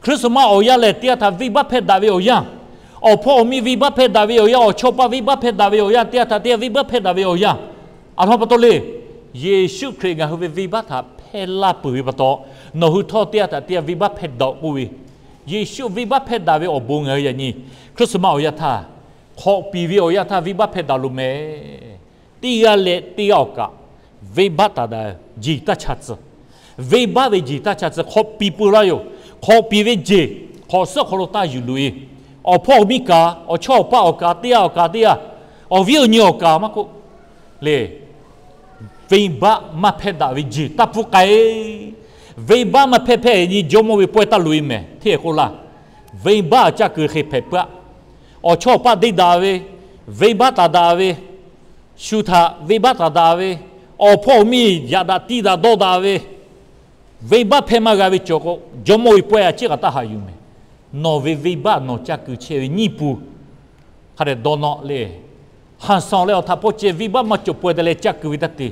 Christmas awˬ yanˇ lehˬ teˇ g'aˇ htaꞈ venˇbaˆ hpehˇ daꞈ ve awˬ yanˇ, awˬ hpawˇ awˬ miˇ venˇbaˆ hpehˇ daꞈ ve awˬ yanˇ, awˬ chawˇ awˬ paˆ venˇbaˆ hpehˇ daꞈ ve awˬ yanˇ, teˇ g'aˇ htaꞈ teˇ g'aˇ venˇbaˆ hpehˇ daꞈ ve awˬ yanˇ. Aˬ htoꞈ ma pa taw le, Yeˍsuˆ Hkriꞈ ngaˬ hui ve venˇbaˆ htaꞈ hpehˇ laˇ peuˬ ve pa taw, nawˬ hui htawˇ teˇ g'aˇ htaꞈ teˇ g'aˇ venˇbaˆ hpehˇ daꞈ-oˬ k'oˆ ve, Yeˍsuˆ venˇbaˆ hpehˇ daꞈ ve awˬ bon ngaˬ hui yaꞈ nyi Christmas awˬ yanˇ htaˇ, hk'awꞈ piˍ ve awˬ yanˇ htaˇ venˇbaˆ hpehˇ daꞈ loˬ mehˍ. Teˇ g'aˇ leh teˇ g'aˇ awˬ kaꞈ venˇbaˆ taˍ daꞈ jeˬ taˇ chaˇ tcuh, venˇbaˆ ve jeˬ taˇ chaˇ tcuh hk'awꞈ piˍ peuˬ laˇ yoˬ. Hk'awꞈ piˍ ve jeˬ hk'awꞈ suhˉ hk'aw lo taˇ yuˬ loꞈ-e. Awˬ hpawˇ awˬ miˇ kaꞈ, awˬ chawˇ awˬ paˆ awˬ kaꞈ teˇ g'aˇ awˬ kaꞈ teˇ g'aˇ, awˬ viˉ awˬ nyi awˬ kaꞈ maˇ k'oˆ le, venˇbaˆ maˇ hpehˇ daꞈ ve jeˬ taˇ pfuhˇ k'ai. Venˇbaˆ maˇ hpehˇ hpehˇ nyi Jawˇmawˇ ve pawehˇ taˇ loꞈ-e mehˍ hteˇ k'oˆ laˇ. Venˇbaˆ caˇ keu hk'e hpehꞈ peuˬ-aˆ. Awˬ chawˇ awˬ paˆ deˇ daꞈ ve, venˇbaˆ taˍ daꞈ ve, shu htaꞈ venˇbaˆ taˍ daꞈ ve, awˬ hpawˇ awˬ miˇ yaꞈ daꞈ tiˇ daꞈ dawˇ daꞈ ve, venˇbaˆ hpehˇ maˇ g'a ve cawˬ k'o, Jawˇmawˇ ve pawehˇ a ciˉ k'a taˇ haꞈ yuˬ mehˍ. Nawˬ ve venˇbaˆ nawˬ caˇ keu chehˇ ve nyiˇ pui hk'a dehꞈ dawˇ nawˇ le. Haˍ sanˍ leh awˬ htaꞈ hpawˇ ceh venˇbaˆ maˇ cawˬ pawehˇ te leh caˇ keu ve taˇ te.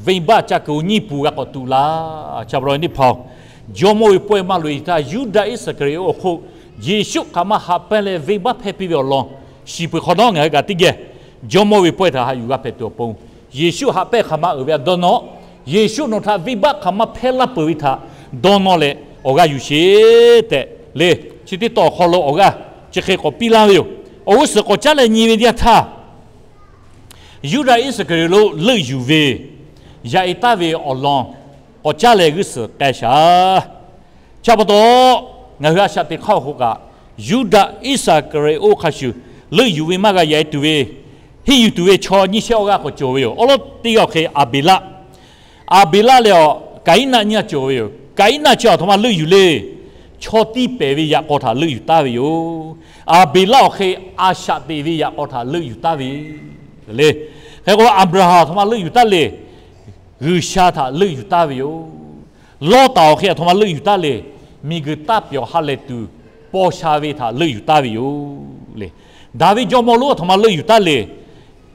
Venˇbaˆ caˇ keu-o nyiˇ pui g'a k'awꞈ tuꞈ laˇ. Chi pa taw teˇ hpaˍ-oˬ, Jawˇmawˇ ve pawehˇ maˇ loꞈ-e htaˇ, Yuˇdaꞈ Iˉsaˍkaˍriˍoˆ awˬ hk'oˆ Yeˍsuˆ hk'aˬ ma haꞈ pehnˇ leh venˇbaˆ hpehˇ piˇ ve awˬ lawn shiˍ peuˬ hk'awꞈ nawˉ, ngaˬ hui kaꞈ teˇ geh Jawˇmawˇ ve pawehˇ htaꞈ haꞈ yuˬ g'a hpehꞈ tuˬ awˬ pon, Yeˍsuˆ haꞈ pehnˇ hk'aˬ ma uiˍ ve htaꞈ dawˇ nawˇ. Yeˍsuˆ nawˬ htaꞈ venˇbaˆ hk'aˬ ma hpehˇ laˇ peuˬ ve htaꞈ dawˇ nawˇ leh awˬ g'aˇ yuˬ sheˍ tehꞈ le. Chi teˇ tawˇ awˬ hk'aw lo awˬ g'aˇ chi hk'e k'awꞈ piˇ laˇ ve yoˬ. Awˬ g'uˇ suhˍ k'awꞈ caˉ leh nyi ve teˇ yanˇ htaˇ, Yuˇdaꞈ Iˉsaˍkaˍriˍoˆ lo leuˆ yuˬ ve, yaꞈ-e taˍ ve awˬ lawn k'awꞈ caˉ leh g'uˇ suhˍ k'ai shaˍ. Chi pa taw, ngaˬ hui a shaꞈ teꞈ hk'aˇ awˬ hk'oˆ kaꞈ, Yuˇdaꞈ Iˉsaˍkaˍriˍoˆ hk'a shuˍ leuˆ yuˬ ve maˇ g'a yaꞈ-e tuˬ ve, henˇ yuˬ tuˬ ve chaw nyiˇ shehˆ awˬ g'aˇ k'awꞈ cawˬ ve yoˬ. Awˬ lawn teˇ g'aˇ awˬ hk'e Aˍbeˍlaˆ, Aˍbeˍlaˆ leh awˬ Kaˍiˉnaˆ nyiˇ g'aˇ cawˬ ve yoˬ. Kaˍiˉnaˆ chi aˬ htoꞈ ma leuˆ yuˬ le. Chaw tiˇ pehˍ ve yaꞈ k'aw htaꞈ leuˆ yuˬ taˍ ve yoˬ. Aˍbeˍlaˆ awˬ hk'e a shaꞈ teꞈ ve yaꞈ k'aw htaꞈ leuˆ yuˬ taˍ ve le. Hk'e k'o, Aˍbraˍhanˍ aˬ htoꞈ ma leuˆ yuˬ taˍ le. G'uiˬsha htaꞈ leuˆ yuˬ taˍ ve yoˬ. Lawˇtaˍ awˬ hk'e aˬ htoꞈ ma leuˆ yuˬ taˍ le. Miˬguiˬ taˇ pyawˬ ha lehˬ tuˬ paw sha ve htaꞈ leuˆ yuˬ taˍ ve yoˬ. le. Daˍviˆ jawˇmawˇ lonˉ aˬ htoꞈ ma leuˆ yuˬ taˉ le.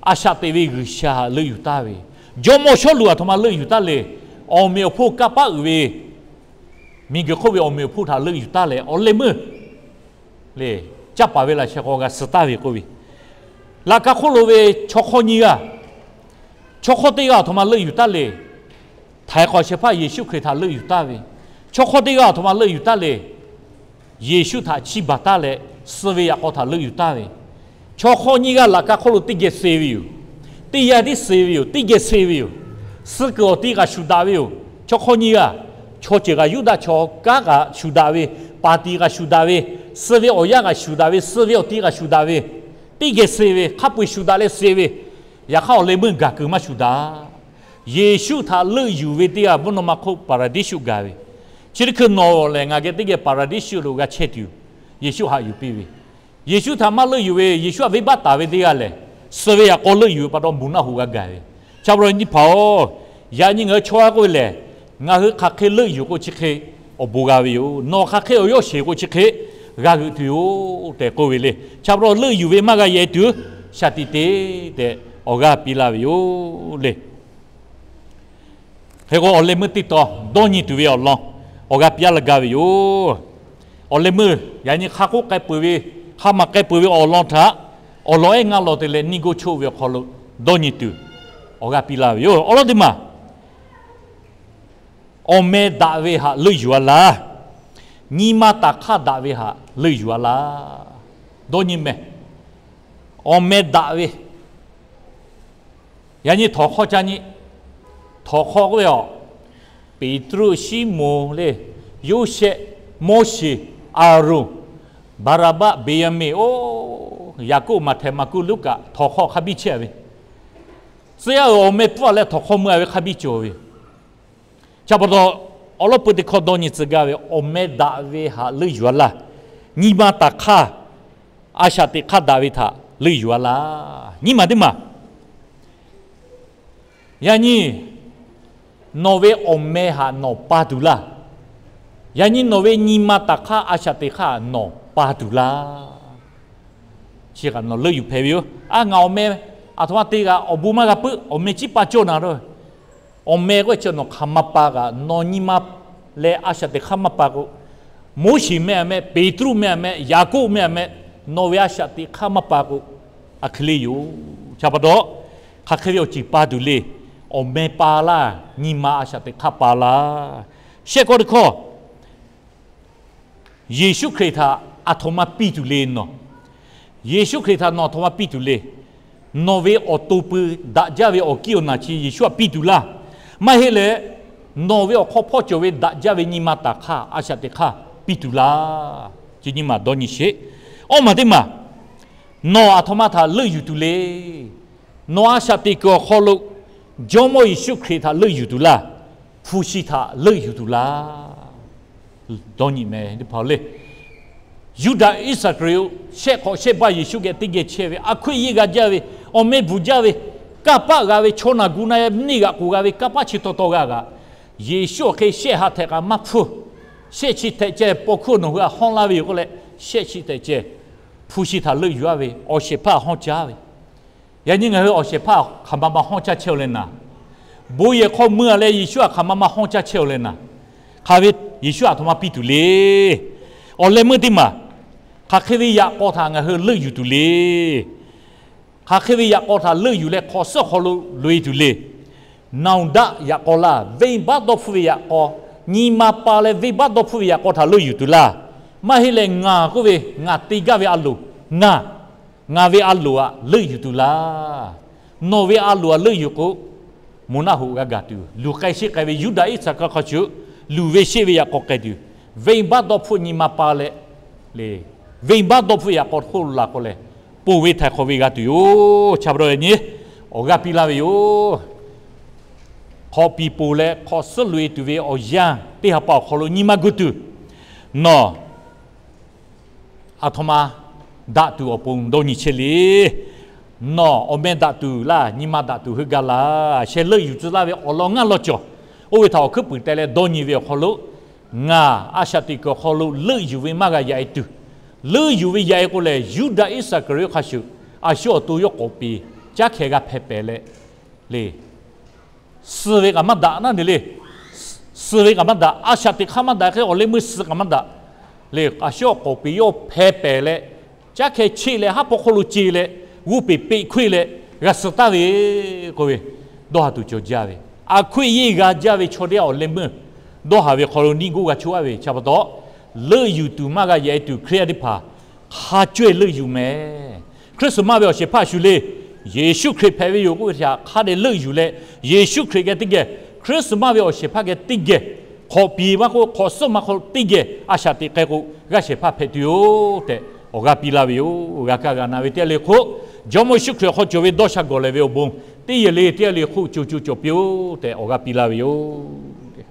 A shaꞈ teꞈ ve G'uiˬsha htaꞈ leuˆ yuˬ taˉ ve. Jawˇmawˇ Sawˉluꞈ aˬ htoꞈ ma leuˆ yuˬ taˉ le. Awˬ meꞈ awˬ hponˇ kanˇ paˆ uiˍ ve miˬguiˬ hk'oˆ ve awˬ meꞈ awˬ hponˇ htaꞈ leuˆ yuˬ taˉ leh awˬ leh meuˇ le, caˇ paˍ ve laꞈ sheh k'aw g'a suh taˍ ve k'oˆ ve, laꞈ ka hk'oˆ lo ve chaw hk'awˇ nyiˇ g'aˇ, chaw hk'awˇ teˇ g'aˇ aˬ htoꞈ ma leuˆ yuˬ taˉ le. Htaiˍ hk'awꞈ shehˍ hpaˇ Yeˍsuˆ Hkriꞈ htaꞈ leuˆ yuˬ taˉ ve. Chaw hk'awˇ teˇ g'aˇ aˬ htoꞈ ma leuˆ yuˬ taˉ le. Yeˍsuˆ htaꞈ chiˇ baˬ taˉ leh, suh ve yaꞈ k'aw htaꞈ leuˆ yuˬ taˉ ve. Chaw hk'awˇ nyiˇ g'aˇ laꞈ ka hk'oˆ lo teˇ geh suh ve yoˬ. Teˇ yanˇ tiˉ suh ve yoˬ. Teˇ geh suh ve yoˬ. Suh kuiˬ awˬ ti kaꞈ shuˍ daꞈ ve yoˬ. Chaw hk'awˇ nyiˇ g'aˇ, chaw ceuˬ kaꞈ Yuˇdaꞈ chaw kanˉ kaꞈ shuˍ daꞈ ve, paˍ tiˍ kaꞈ shuˍ daꞈ ve, suh ve awˬ yanˇ kaꞈ shuˍ daꞈ ve, suh ve awˬ ti kaꞈ shuˍ daꞈ ve, teˇ geh suh ve, hk'a peu-eˬ shuˍ daꞈ leh suh ve, yaꞈ hk'aˇ awˬ leh meuˇ gaˬ kuiˬ maˇ shuˍ daꞈ. Yeˍsuˆ htaꞈ leuˆ yuˬ ve teˇ g'aˇ mvuhˇ naw ma hk'oˆ Paˍraˍdiˇsuˆ gaˬ ve. Chi teˇ hkui nawˬ lehˬ ngaˬ geh teˇ geh Paˍraˍdiˇsuˆ lo g'a chehˇ tuˬ yoˬ. Yeˍsuˆ haꞈ yuˬ piˇ ve. Yeˍsuˆ htaꞈ maˇ leuˆ yuˬ ve, Yeˍsuˆ htaꞈ venˇbaˆ taˍ ve teˇ g'aˇ lehˬ, suh ve yaꞈ k'aw leuˆ yuˬ ve pa taw mvuhˇ naˆ hoꞈ g'a gaˬ ve. Chi pa taw nyi hpaˍ-oˬ, yaꞈ nyi ngaˬ hui chaw g'aˇ k'oˆ ve lehˬ, ngaˬ hui hk'aˬ hk'e leuˆ yuˬ k'o chi hk'e awˬ bon g'a ve yoˬ. Nawˬ hk'aˬ hk'e awˬ yawˇ sheˍ k'o chi hk'e g'a g'euꞈ tuˬ yoˬ tehꞈ k'oˆ ve le. Chi pa taw leuˆ yuˬ ve maˇ g'a yehˬ tuˬ, shaˍ tiꞈ te tehꞈ awˬ g'aˇ piˇ laˇ ve yoˬ le. Hk'e k'o awˬ leh meuˇ teˇ tawn dawˇ nyi tuˬ ve awˬ lawn awˬ g'aˇ piˇ laˇ gaˇ ve yoˬ. Awˬ leh meuˇ yaꞈ nyi hk'a k'oˆ k'ai peuˬ ve, hk'a maˬ k'ai peuˬ ve awˬ lawn htaꞈ awˬ lawn ehˉ ngaˇ lawn te leh neˇ goˇ choˆ ve awˬ hk'aw lo dawˇ nyi tuˬ awˬ g'aˇ piˇ laˇ ve yoˬ. Awˬ lawn teˇ maˬ, awˬ meh daꞈ ve htaꞈ leuˆ yuˬ-a laˇ. Nyi ma taˍ hk'aˇ daꞈ ve htaꞈ leuˆ yuˬ-a laˇ. Dawˇ nyi meh. Awˬ meh daꞈ ve, yaꞈ nyi htawnˍ hk'aw ca nyi. Htawnˍ hk'aw k'oˆ ve a, Peˍtruˆ, Siˉmonˍ le, Yoˇsehꞈ, Moˉseˍ, Aˍronˍ, Baˍraˍbaˆ, Beˍyaˍmenˍ, oˇ, Yaˍkoˆ, Maꞈhtehˍ, Maˍkuˆ, Luˉkaꞈ, htawnˍ hk'aw hk'a biˇ chehˇ ve. Tcuh yaˇ-oˬ, awˬ meh pfuhˇ leh htawnˍ hk'aw meuˇ-a ve hk'a biˇ cawˬ ve. Chi pa taw, awˬ lawˉ peu teˇ hkawˇ dawˇ nyi tcuh gaˇ ve, awˬ meh daꞈ ve htaꞈ leuˆ yuˬ-a laˇ. Nyi ma taˍ hk'aˇ, a shaꞈ teꞈ hk'aˇ daꞈ ve htaꞈ leuˆ yuˬ-a laˇ. Nyi maˬ teˇ maˬ, yaꞈ nyi nawˬ ve awˬ meh htaꞈ nawˬ pa tuˬ laˇ. Yaꞈ nyi nawˬ ve nyi ma taˍ hk'aˇ, a shaꞈ teꞈ hk'aˇ nawˬ pa tuˬ laˇ. Chi kaꞈ nawˬ leuˆ yuˬ hpehꞈ ve yoˬ. A, ngaˬ awˬ meh aˬ htoꞈ ma te kaꞈ awˬ bon maˇ g'a puiˉ, awˬ meh ciˉ pa cawˇ na. Awˬ meh k'oˆ ve chi nawˬ hk'aˬ ma pa kaꞈ, nawˬ nyi ma leh a shaꞈ teꞈ hk'aˇ maˇ pa k'o, Moˉseˍ meh-a meh, Peˍtruˆ meh-a meh, Yaˍkoˆ meh-a meh, nawˬ ve a shaꞈ teꞈ hk'aˇ maˇ pa k'o, a hk'e le yoˬ. Chi pa taw, hk'aˬ hk'e ve awˬ ceuˬ pa tuˬ le. Awˬ meh pa laˇ, nyi ma a shaꞈ teꞈ hk'aˇ pa laˇ. Shehˆ k'awˇ teˇ hkawˇ, Yeˍsuˆ Hkriꞈ htaꞈ aˬ htoꞈ ma piˇ tuˬ le nawˬ. Yeˍsuˆ Hkriꞈ htaꞈ nawˬ aˬ htoꞈ ma piˇ tuˬ le. Nawˬ ve awˬ to pui daꞈ jaˇ ve awˬ kiˉ awˬ naˬ chi Yeˍsuˆ htaꞈ piˇ tuˬ laˇ. Maˇ heˆ leh, nawˬ ve awˬ hk'aw hpawˇ cawˬ ve daꞈ jaˇ ve nyi ma taˍ hk'aˇ, a shaꞈ teꞈ hk'aˇ piˇ tuˬ laˇ. Chi nyi maˬ dawˇ nyi sheˍ. Awˇ maˬ teˇ maˬ, nawˬ aˬ htoꞈ ma htaꞈ leuˆ yuˬ tuˬ le. Nawˬ a shaꞈ teꞈ kuiˬ awˬ hk'aw lo Jawˇmawˇ Yeˍsuˆ Hkriꞈ htaꞈ leuˆ yuˬ tuˬ laˇ, hpu shi htaꞈ leuˆ yuˬ tuˬ laˇ. Dawˇ nyi meh teˇ hpaˍ le. Yuˇdaꞈ Iˉsaˍkaˍriˍoˆ shehˆ hk'awꞈ shehˆ baˆ Yeˍsuˆ geh teˇ geh chehˇ ve, a hkuiˆ yeˇ g'a jaˇ ve, awˬ meh bvuhˬ jaˇ ve, kanˇ paˆ g'a ve, chaw naˬ gu na nyiˇ g'aꞈ k'oˍ g'a ve, kanˇ paˆ chi taw taw g'a g'aꞈ. Yeˍsuˆ awˬ hk'e shehˆ ha htehꞈ kaꞈ maˇ hpfuhˇ. Shehˆ chi htehꞈ ceh paw hkuˇ nawˬ hui htaꞈ hawˇ laˇ ve yoˬ k'oˆ leh, shehˆ chi htehꞈ ceh hpu shi htaꞈ leuˆ yuˬ-a ve awˬ shehˍ hpaˇ htaꞈ hawˇ caˇ ve. Yaꞈ nyi ngaˬ hui awˬ shehˍ hpaˇ hk'aˬ ma ma hawˇ caˇ chehˇ-oˬ leh naˍ, bon yehˬ hk'aw mui-a leh Yeˍsuˆ htaꞈ hk'aˬ ma ma hawˇ caˇ chehˇ-oˬ leh naˍ, hk'aˬ ve Yeˍsuˆ htaꞈ aˬ htoꞈ ma piˇ tuˬ le. Awˬ leh meuˇ teˇ maˬ, hk'aˬ hk'e ve yaꞈ k'aw htaꞈ ngaˬ hui leuˆ yuˬ tuˬ le. Hk'aˬ hk'e ve yaꞈ k'aw htaꞈ leuˆ yuˬ leh hk'awꞈ suhˉ hk'aw lo loꞈ-e tuˬ le. Naoˬ daˆ yaꞈ k'aw laˇ, venˇbaˆ dawˇ hpfuhˆ ve yaꞈ k'aw, nyi ma pa leh venˇbaˆ dawˇ hpfuhˆ ve yaꞈ k'aw htaꞈ leuˆ yuˬ tuˬ laˇ. Maˇ heˆ leh ngaˬ k'oˆ ve, ngaˬ te gaˇ ve a loˍ, ngaˬ, ngaˬ ve a loˍ htaꞈ leuˆ yuˬ tuˬ laˇ. Nawˬ ve a loˍ htaꞈ leuˆ yuˬ k'o, mvuhˇ naˆ hoꞈ g'a gaˬ tuˬ, luˬ k'ai sheˆ k'ai ve Yuˇdaꞈ Iˉsaˍkaˍriˍ hk'aw chi luˬ ve sheˆ ve yaꞈ k'aw k'ai tuˬ, venˇbaˆ dawˇ hpfuhˆ nyi ma pa leh, le, venˇbaˆ dawˇ hpfuhˆ yaꞈ k'aw hk'oˆ laˬ k'o leh, ponˬ ve htaiˍ hk'awꞈ ve g'a tuˬ yoˬ. Chi pa taw yaꞈ nyi awˬ g'aˇ piˇ laˇ ve yoˬ. Hk'awꞈ piˍ ponˬ leh hk'awꞈ suhˉ loꞈ-e tuˬ ve awˬ yanˇ teˇ ha pa awˬ hk'aw lo nyi ma gu tuˬ, nawˬ aˬ htoꞈ ma daꞈ tuˬ awˬ pon dawˇ nyi chehˇ le. Nawˬ awˬ meh daꞈ tuˬ laˇ, nyi ma daꞈ tuˬ heuˆ gaˇ laˇ. Sheh leuˆ yuˬ tcuh laˇ ve awˬ lawn ngaˇ lawn cawˬ. Oˇ ve htaꞈ awˬ hkuiˉ puiˍ teh leh dawˇ nyi ve awˬ hk'aw lo, ngaˬ a shaꞈ teꞈ kuiˬ awˬ hk'aw lo leuˆ yuˬ ve maˇ g'a yaꞈ-e tuˬ, leuˆ yuˬ ve yaꞈ e k'o lehˬ, Yuˇdaꞈ Iˉsaˍkaˍriˍoˆ hk'a shuˍ, a shu awˬ to yawˇ k'awꞈ piˍ, caˉ hkeh g'a hpeh pehˍ leh, le, suh ve kaꞈ maˇ daꞈ naˉ ne le. Suh ve kaꞈ maˇ daꞈ, a shaꞈ teꞈ hk'aˇ maˇ daꞈ hk'e awˬ leh meuˇ suh kaꞈ maˇ daꞈ. Le, a shu awˬ k'awꞈ piˍ yawˇ hpeh pehˍ leh, caˉ hkeh cheˆ leh haˉ hpawˇ hk'oˆ lo ce leh, g'oˇ peˍ peꞈ hkoˆ leh g'a suh taˍ ve k'oˆ ve, dawˇ ha tuˬ cawˬ jaˇ ve, a hkoˆ yeˇ g'a jaˇ ve chaw teˇ g'aˇ awˬ leh meuˇ dawˇ haˍ ve hk'aw lo niˆ g'oˇ g'a choˆ aˉ ve chi pa taw, leuˆ yuˬ tuˬ maˇ g'a yaꞈ e tuˬ Hkriꞈ yaˇ teˇ hpaˍ hk'a cawehˇ leuˆ yuˬ mehˍ. Christmas ve awˬ shehˍ hpaˇ shuˍ le, Yeˍsuˆ Hkriꞈ hpehꞈ ve yoˬ k'oˆ ve htaꞈ hk'a dehꞈ leuˆ yuˬ leh, Yeˍsuˆ Hkriꞈ geh teˇ geh, Christmas ve awˬ shehˍ hpaˇ geh teˇ geh, hk'awꞈ piˍ maˇ k'oˆ, hk'awꞈ suhˉ maˇ k'oˆ, teˇ geh a shaꞈ teꞈ k'ai k'o, g'a shehˍ hpaˇ hpehꞈ tuˬ yoˬ tehꞈ awˬ g'aˇ piˇ laˇ ve yoˬ. G'a kaˇ g'a na ve teˇ g'aˇ le hk'oˆ, Jawˇmawˇ Yeˍsuˆ Hkriꞈ hk'aw cawˬ ve dawˇ sha gawˬ lehˬ ve awˬ bon teˇ yehˬ le teˇ g'aˇ le hk'oˆ co co cawˬ piˇ-oˆ tehꞈ awˬ g'aˇ piˇ laˇ ve yoˬ.